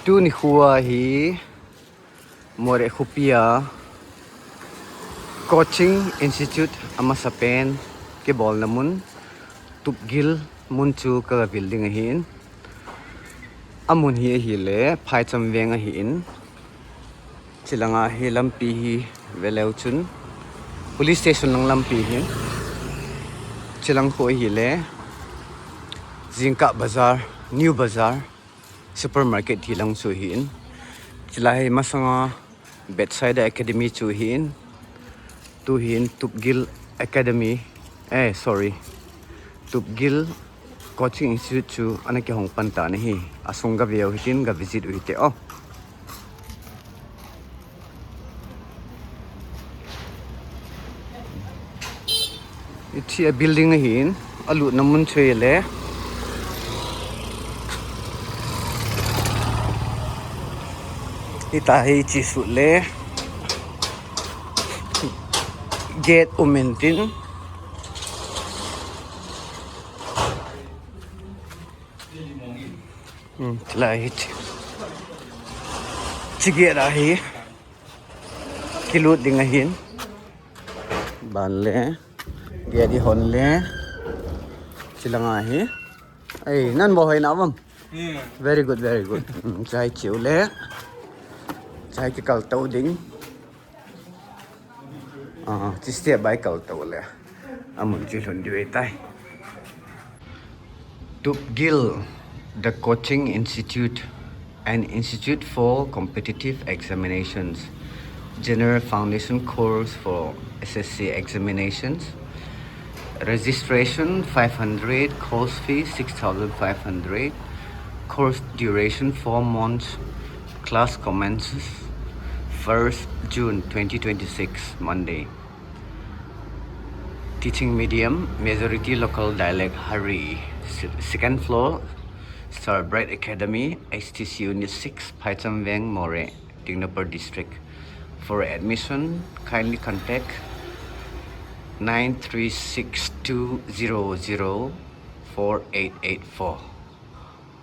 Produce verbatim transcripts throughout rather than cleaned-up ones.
Tuni khua hi Moreh khopi a coaching institute amasapen kibolna mun Tupgil mun chu ka vil ding ahin. Amun hi ahile Phaicham veng ahin. Chilanga hi lampi hi veleu chun police station lang lampi hi. Chilang khu ahile Jingkah Bazar, New Bazar, supermarket hi lang chu hin. Chila hi masanga Bethsaida Academy chu hin. Tu hin Tupgil Academy, eh, sorry, Tupgil Coaching Institute chu ana kihong pan ta na hi. Asung ga veu hitin ga visit u hite o. Hiche a building ahin, alutna mun chu le. Hita hi chi su le. Gate um intin. Hmm, chilai hi chi. Chi gate ahi. Kilut ding ahin. Ban le. Gate i hon le. Chilanga hi. Ei, nan bo hoi na bam. Hmm. Very good, very good. Hmm, chai chiu le. Chai kikal to ding. Ah, chi step by kal to le. Amun chi lhun diu tai. Tupgil, the coaching institute, an institute for competitive examinations, general foundation course for S S C examinations, registration five hundred, course fee six thousand five hundred, course duration four months, class commences first June twenty twenty-six, Monday. Teaching medium, majority local dialect Hari. Se-, second floor, Star Bright Academy, H T C Unit six, Phaicham Veng, Moreh, Tengnoupal District. For admission, kindly contact nine three six two zero zero four eight eight four.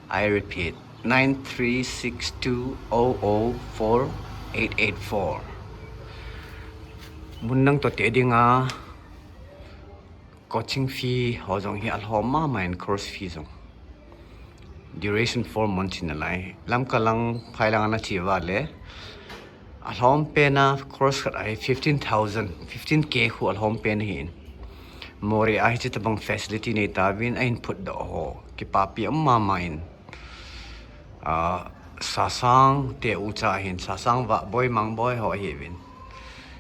I repeat, nine three six two oh oh four eight eight four. Mun dang toh te dinga coaching fee ho jong hi alhom mama in, course fee jong. Duration four months in alai. Lamka lang, phai lang ana chi uva le. Alhom pen a course khat ahi fifteen thousand, fifteen K khu alhom pen ahin. Moreh a hiche tabang facility nei tauvin a input doh ho. Kipapi um mama in. Ah, Sasang te ucha hin, Sasang Vahboi Mangboi ho ahiuvin.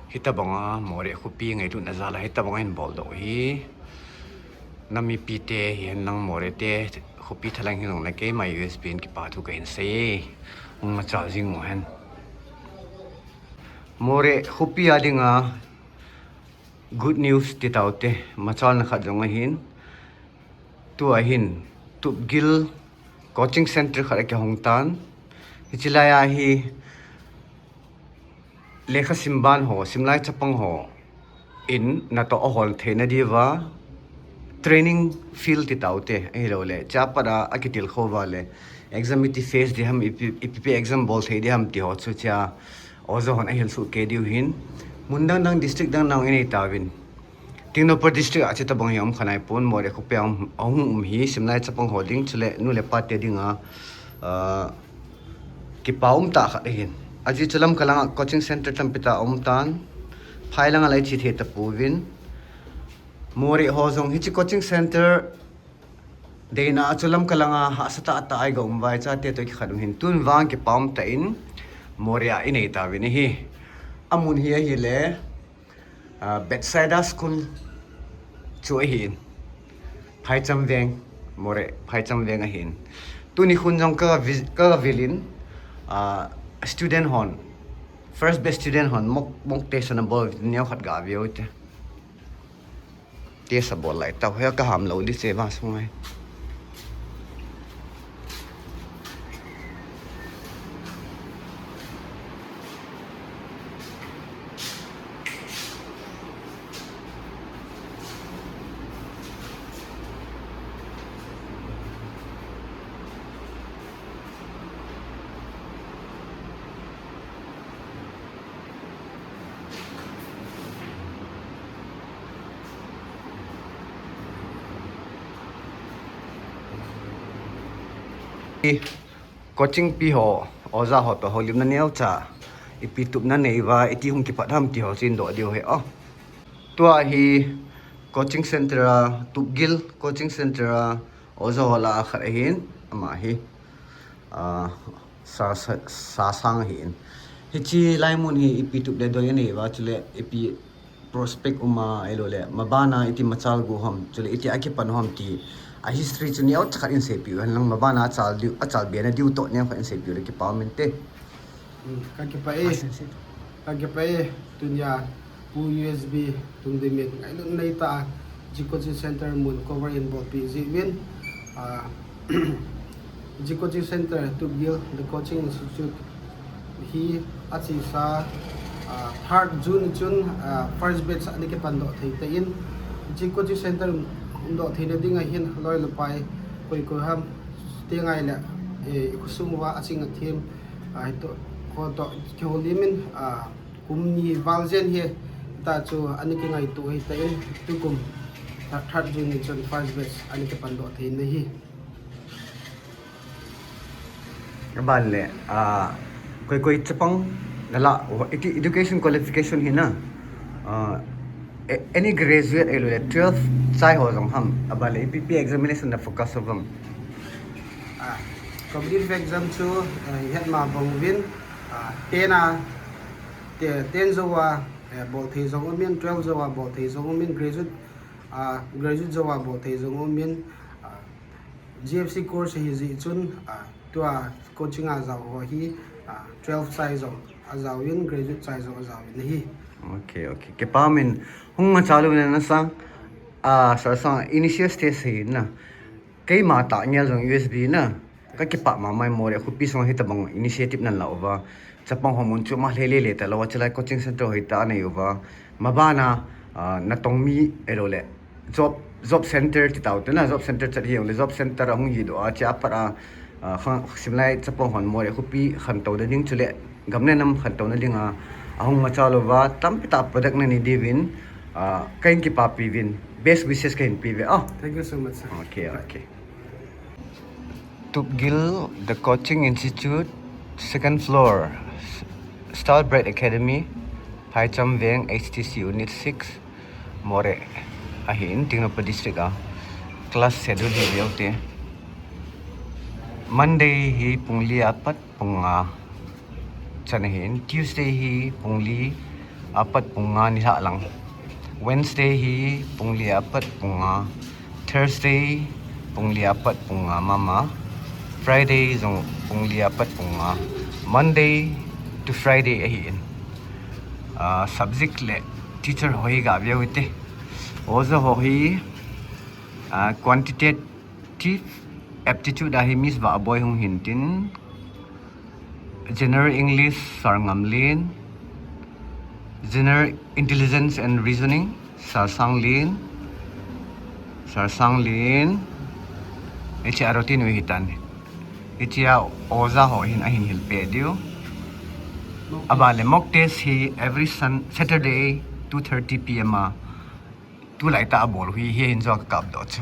Hitabanga Moreh khopi ngailutna jal a hitabanga in bol doh hi. Na mipi te hihen lang Moreh te khopi thalheng hi jong le keima U S P in kipa thu kahin sei. Hung machal jing u hen. Moreh khopi a dinga good news ti taute, machalna khat jong ahin. Tua hin Tupgil coaching center khat akihong tan. Hiche lai a hi lekha sim ban ho, simlai chapang ho in natoh ahol theina diuva training field ti taute, ahilou le, chapang a akitilkhou uva le, exam iti face ding ham, ipi, ipi exam bol thei ding ham ti ho chu cha, oja hon ahil soh kei diu hin. Mun dang dang, district dang dang inei tauvin. Tengnoupal District a hitabang hi um kha nai pon, Moreh khopi a um, ahung um hi, simlai chapang ho ding, chule nu le pa te dinga, ah, kipa um tah khat ahin. Ajeh chu Lamka langa coaching center tampi tah um tan, phai langa lei chi thei tapouvin. Moreh ho jong hiche coaching center deina a chu Lamka langa hahsa tah tah a iga um uva, chate toh kikhat u hin, tun vang kipa um tah in Moreh a inei tauvin ahi. Amun hi ahile, ah, Bethsaida School chu ahin. Phaicham Veng, Moreh, Phaicham Veng ahin. Tuni khun jong ka vi-, ka vil in, ah, student hon, first batch student hon, mock, mock test ana bol, neo khat ga veu te. Test abol lai tau, hia ka ham lou di che va sungai. Coaching pi ho, oja ho toh houlimna neocha ipi tupna neiuva iti hung kipat ham ti ho chu hin doh diu ahi. Tua hi coaching center a, Tupgil coaching center a oja ho lah a khat ahin, ama hi, ah, Sa, Sa, Sasang ahin. Hiche laimun hi ipi tup le doi aneiuva, chule ipi prospect um a, ahilou le mabana iti machal go ham, chule iti akipan ham ti a history chu neocha khat hin seipeh uhen lang, mabana achal diu, achal bena diu toh neokhat hin seipeh u le kipa um inte. Hmm, ka kipah e. Ka kipah e, tunia Pu U S B Tungdimit ngailutna neitah a G Coaching Center mun cover in bolpeh jeh uvin, ah, G Coaching Center Tupgil The Coaching Institute hi achesa, ah, third June chun, ah, first batch ana kipan doh thei tan, G Coaching Center um doh theina dinga hin loi le pai koi koi ham, ti ngai le, eh, i khosung uva aching athem, ah, hitoh, khotoh kihoulim in, ah, kum ni val jen hi ta chu ana kingaito ahitan, tukum third June ni chun first batch ana kipan doh theina ahi. Aban le, ah, koi koi chapang nala, iti education qualification hi na, ah, a-, any graduate ahilou le twelve chai ho jong ham, aban le ipi ipi examination na focus uvam? Ah, competitive exam chu, eh, ihet ma bang uvin, ah, ten a, te-, ten jouva, eh, bol thei jong umin, twelve jouva bol thei jong umin, graduate, ah, graduate jouva bol thei jong umin, ah, G F C course ahi jeh chun, ah, tua coaching a jao ho hi, ah, twelve chai jong ajaovin, graduate chai jong ajaovin ahi. Ok, ok. Kipa umin, hung machal uvin na Sasang, ah, Sasang initial stage ahi na. Keima tah ngel jong U S B na ka kipah mama e, Moreh khopi sunga hitabang initiative nalah uva. Chapang ho mun chu ma lele le talou a, chulai coaching center ho hita anei uva. Mabana, ah, natong mi ahilou le job, job center ti tao te na, job center chat hi jong le job center ahung hi doh a, chia pat a, ah, khang, simlai chapang hon Moreh khopi khantouna ding chule gam le nam khantouna dinga ahung machal uva, tampi tah product nanei diuvin, ah, kahin kipapi uvin, best wishes kahin pe uve. Oh. Thank you so much, sir. Ok, ok. Tupgil, The Coaching Institute, second floor, Star Bright Academy, Phaicham Veng, H T C Unit six, Moreh ahin, Tengnoupal District a. Class schedule hi veu te. Monday hi pung li apat pung nga chan ahin, Tuesday hi pung li apat pung nga nilhah lang. Wednesday hi pung li apat pung nga. Thursday pung li apat pung nga mama. Friday jong pung li apat pung nga. Monday to Friday ahin. Ah, subject le teacher ho hi gaveu hite. Oja ho hi, ah, quantitative aptitude a hi Miss Vahboi hung hin tin, General English, Sir Ngamlen. General Intelligence and Reasoning, Sir Sanglen. Sir Sanglen. Hiche a routine u hitan. Hiche a oja ho hin ahin hilpeh diu. Aban le mock test hi every Sun-, Saturday, two thirty P M a. Tulai tah a bol u hi, hi hin jo ka kap doh chu.